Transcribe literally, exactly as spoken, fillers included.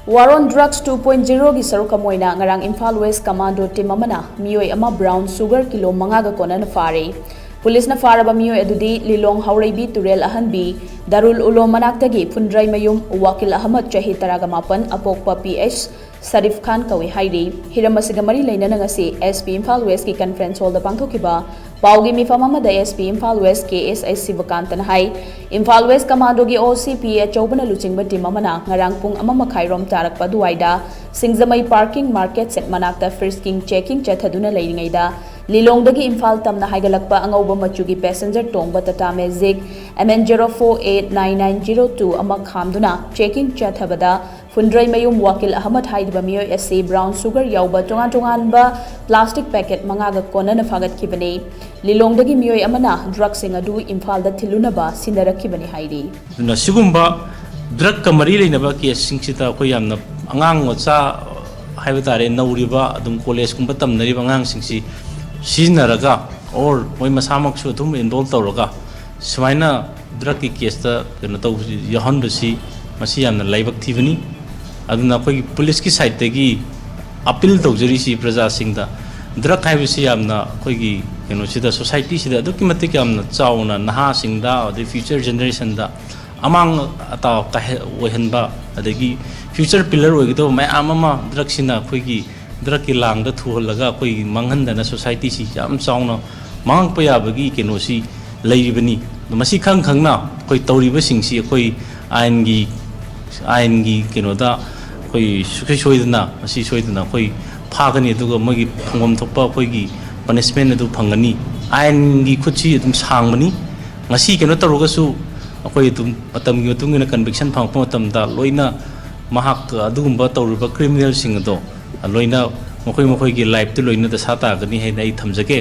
War on Drugs two point zero ꯒꯤ ꯁꯔꯨꯛ ꯑꯃ ꯑꯣꯏꯅ ꯉꯔꯥꯡ ꯏꯝꯐꯥꯜ ꯋꯦꯁ ꯀꯃꯥꯟꯗꯣ ꯇꯤꯝ ꯑꯃꯅ ꯃꯤꯑꯣꯏ ꯑꯃ ꯕ꯭ꯔꯥꯎꯟ ꯁꯨꯒꯔ ꯀꯤꯂꯣ ꯃꯉꯥꯒ ꯀꯣꯟꯅꯅ ꯐꯥꯔꯦ꯫ ꯄꯨꯂꯤꯁꯅ ꯐꯥꯔꯕ ꯃꯤꯑꯣꯏ ꯑꯗꯨꯗꯤ ꯂꯤꯂꯣꯡ ꯍꯥꯎꯔꯩꯕꯤ ꯇꯨꯔꯦꯜ ꯑꯍꯟꯕꯤ ꯗꯥꯔꯨꯜ ꯎꯂꯣꯝ ꯃꯅꯥꯛꯇꯒꯤ ꯐꯨꯟꯗ꯭ꯔꯩꯃꯌꯨꯝ ꯋꯥꯀꯤꯜ ꯑꯍꯃꯗ, ꯆꯍꯤ ꯇꯔꯥꯒ ꯃꯥꯄꯟ, ꯑꯄꯣꯛꯄ ꯄꯤ ꯑꯩꯆ ꯁꯔꯤꯐ ꯈꯥꯟ ꯀꯧꯏ ꯍꯥꯏꯔꯤ꯫ ꯍꯤꯔꯝ ꯑꯁꯤꯒ ꯃꯔꯤ ꯂꯩꯅꯅ ꯉꯁꯤ ꯑꯦꯁ ꯄꯤ ꯏꯝꯐꯥꯜ ꯋꯦꯁꯀꯤ ꯀꯟꯐꯔꯦꯟꯁ ꯍꯣꯜꯗ ꯄꯥꯡꯊꯣꯛꯈꯤꯕ ꯄꯥꯎꯒꯤ ꯃꯤꯐꯝ ꯑꯃꯗ ꯑꯦꯁ ꯄꯤ ꯏꯝꯐꯥꯜ ꯋꯦꯁ ꯀꯦ ꯑꯦꯁ ꯑꯩꯆ ꯁꯤꯕꯀꯥꯟꯇꯅ ꯍꯥꯏ, ꯏꯝꯐꯥꯜ ꯋꯦꯁ ꯀꯃꯥꯟꯗꯣꯒꯤ ꯑꯣ ꯁꯤ ꯄꯤ ꯑꯆꯧꯕꯅ ꯂꯨꯆꯤꯡꯕ ꯇꯤꯝ ꯑꯃꯅ ꯉꯔꯥꯡ ꯄꯨꯡ ꯑꯃ ꯃꯈꯥꯏꯔꯣꯝ ꯇꯥꯔꯛꯄ ꯑꯗꯨꯋꯥꯏꯗ ꯁꯤꯡꯖꯃꯩ ꯄꯥꯔꯀꯤꯡ ꯃꯥꯔꯀꯦꯠ ꯁꯦꯠ ꯃꯅꯥꯛꯇ ꯐ꯭ꯔꯤꯁꯀꯤꯡ ꯆꯦꯀꯤꯡ ꯆꯠꯊꯗꯨꯅ ꯂꯩꯔꯤꯉꯩꯗ ꯂꯤꯂꯣꯡꯗꯒꯤ ꯏꯝꯐꯥꯜ ꯇꯝꯅ ꯍꯥꯏꯒꯠꯂꯛꯄ ꯑꯉꯧꯕ ꯃꯆꯨꯒꯤ ꯄꯦꯁꯦꯟꯖꯔ ꯇꯣꯡꯕ Tata magic M N zero four eight nine nine zero two ꯑꯃ ꯈꯥꯝꯗꯨꯅ ꯆꯦꯀꯤꯡ ꯆꯠꯊꯕꯗ ꯐꯨꯟꯗ꯭ꯔꯩꯃꯌꯨꯝ ꯋꯥꯀꯤꯜ ꯑꯍꯃꯗ ꯍꯥꯏꯔꯤꯕ ꯃꯤꯑꯣꯏ ꯑꯁꯤ ꯕ꯭ꯔꯥꯎꯟ ꯁꯨꯒꯔ ꯌꯥꯎꯕ ꯇꯣꯉꯥꯟ ꯇꯣꯉꯥꯟꯕ ꯄ꯭ꯂꯥꯁꯇꯤꯛ ꯄꯦꯀꯦꯠ ꯃꯉꯥꯒ ꯀꯣꯟꯅꯅ ꯐꯥꯒꯠꯈꯤꯕꯅꯤ꯫ ꯂꯤꯂꯣꯡꯗꯒꯤ ꯃꯤꯑꯣꯏ ꯑꯃꯅ ꯗ꯭ꯔꯒꯁꯤꯡ ꯑꯗꯨ ꯏꯝꯐꯥꯜꯗ ꯊꯤꯜꯂꯨꯅꯕ ꯁꯤꯟꯅꯔꯛꯈꯤꯕꯅꯤ ꯍꯥꯏꯔꯤ꯫ ꯑꯗꯨꯅ ꯁꯤꯒꯨꯝꯕ ꯗ꯭ꯔꯒꯀ ꯃꯔꯤ ꯂꯩꯅꯕ ꯀꯦꯁꯁꯤꯡꯁꯤꯗ ꯑꯩꯈꯣꯏ ꯌꯥꯝꯅ ꯑꯉꯥꯡ ꯃꯆꯥ ꯍꯥꯏꯕ ꯇꯥꯔꯦ, ꯅꯧꯔꯤꯕ, ꯑꯗꯨꯝ ꯀꯣꯂꯦꯖꯀꯨꯝꯕ ꯇꯝꯅꯔꯤꯕ ꯑꯉꯥꯡꯁꯤꯡꯁꯤ ꯁꯤꯖꯤꯟꯅꯔꯒ, ꯑꯣꯔ ꯃꯣꯏ ꯃꯁꯥꯃꯛꯁꯨ ꯑꯗꯨꯝ ꯏꯟꯚꯣꯜꯕ ꯇꯧꯔꯒ ꯁꯨꯃꯥꯏꯅ ꯗ꯭ꯔꯒꯀꯤ ꯀꯦꯁꯇ ꯀꯩꯅꯣ ꯇꯧꯕꯁꯤ, ꯌꯥꯎꯍꯟꯕꯁꯤ, ꯃꯁꯤ ꯌꯥꯝꯅ ꯂꯥꯏꯕꯛ ꯊꯤꯕꯅꯤ꯫ ꯑꯗꯨꯅ ꯑꯩꯈꯣꯏꯒꯤ ꯄꯨꯂꯤꯁꯀꯤ ꯁꯥꯏꯠꯇꯒꯤ ꯑꯄꯤꯜ ꯇꯧꯖꯔꯤꯁꯤ ꯄ꯭ꯔꯖꯥꯁꯤꯡꯗ, ꯗ꯭ꯔꯒ ꯍꯥꯏꯕꯁꯤ ꯌꯥꯝꯅ ꯑꯩꯈꯣꯏꯒꯤ ꯀꯩꯅꯣꯁꯤꯗ, ꯁꯣꯁꯥꯏꯇꯤꯁꯤꯗ ꯑꯗꯨꯛꯀꯤ ꯃꯇꯤꯛ ꯌꯥꯝꯅ ꯆꯥꯎꯅ ꯅꯍꯥꯁꯤꯡꯗ, ꯑꯗꯩ ꯐ꯭ꯌꯨꯆꯔ ꯖꯦꯅꯦꯔꯦꯁꯟꯗ ꯑꯃꯥꯡ ꯑꯇꯥ ꯀꯥꯏꯍ-, ꯑꯣꯏꯍꯟꯕ, ꯑꯗꯒꯤ ꯐ꯭ꯌꯨꯆꯔ ꯄꯤꯂꯔ ꯑꯣꯏꯒꯗꯕ ꯃꯌꯥꯝ ꯑꯃ ꯗ꯭ꯔꯒꯁꯤꯅ ꯑꯩꯈꯣꯏꯒꯤ ꯗ꯭ꯔꯒꯀꯤ ꯂꯥꯡꯗ ꯊꯨꯍꯜꯂꯒ ꯑꯩꯈꯣꯏꯒꯤ ꯃꯥꯡꯍꯟꯗꯅ ꯁꯣꯁꯥꯏꯇꯤꯁꯤ ꯌꯥꯝ ꯆꯥꯎꯅ ꯃꯥꯡꯉꯛꯄ ꯌꯥꯕꯒꯤ ꯀꯩꯅꯣꯁꯤ ꯂꯩꯔꯤꯕꯅꯤ꯫ ꯑꯗꯣ ꯃꯁꯤ ꯈꯪ ꯈꯪꯅ ꯑꯩꯈꯣꯏ ꯇꯧꯔꯤꯕꯁꯤꯡꯁꯤ ꯑꯩꯈꯣꯏ ꯑꯥꯏꯟꯒꯤ, ꯑꯥꯏꯟꯒꯤ ꯀꯩꯅꯣꯗ ꯑꯩꯈꯣꯏ ꯁꯨꯡꯁꯣꯏ ꯁꯣꯏꯗꯅ, ꯃꯁꯤ ꯁꯣꯏꯗꯅ ꯑꯩꯈꯣꯏ ꯐꯥꯒꯅꯤ, ꯑꯗꯨꯒ ꯃꯣꯏꯒꯤ ꯐꯪꯐꯝ ꯊꯣꯛꯄ ꯑꯩꯈꯣꯏꯒꯤ ꯄꯅꯤꯁꯃꯦꯟ ꯑꯗꯨ ꯐꯪꯒꯅꯤ꯫ ꯑꯥꯏꯟꯒꯤ ꯈꯨꯠꯁꯤ ꯑꯗꯨꯝ ꯁꯥꯡꯕꯅꯤ꯫ ꯉꯁꯤ ꯀꯩꯅꯣ ꯇꯧꯔꯒꯁꯨ ꯑꯩꯈꯣꯏ ꯑꯗꯨꯝ ꯃꯇꯝꯒꯤ ꯃꯇꯨꯡ ꯏꯟꯅ ꯀꯟꯚꯤꯛꯁꯟ ꯐꯪꯉꯛꯄ ꯃꯇꯝꯗ ꯂꯣꯏꯅ ꯃꯍꯥꯛ ꯑꯗꯨꯒꯨꯝꯕ ꯇꯧꯔꯤꯕ ꯀ꯭ꯔꯤꯃꯤꯅꯦꯜꯁꯤꯡ ꯑꯗꯣ ꯂꯣꯏꯅ ꯃꯈꯣꯏ ꯃꯈꯣꯏꯒꯤ ꯂꯥꯏꯐꯇ ꯂꯣꯏꯅ ꯗꯁꯥ ꯇꯥꯒꯅꯤ ꯍꯥꯏꯅ ꯑꯩ ꯊꯝꯖꯒꯦ꯫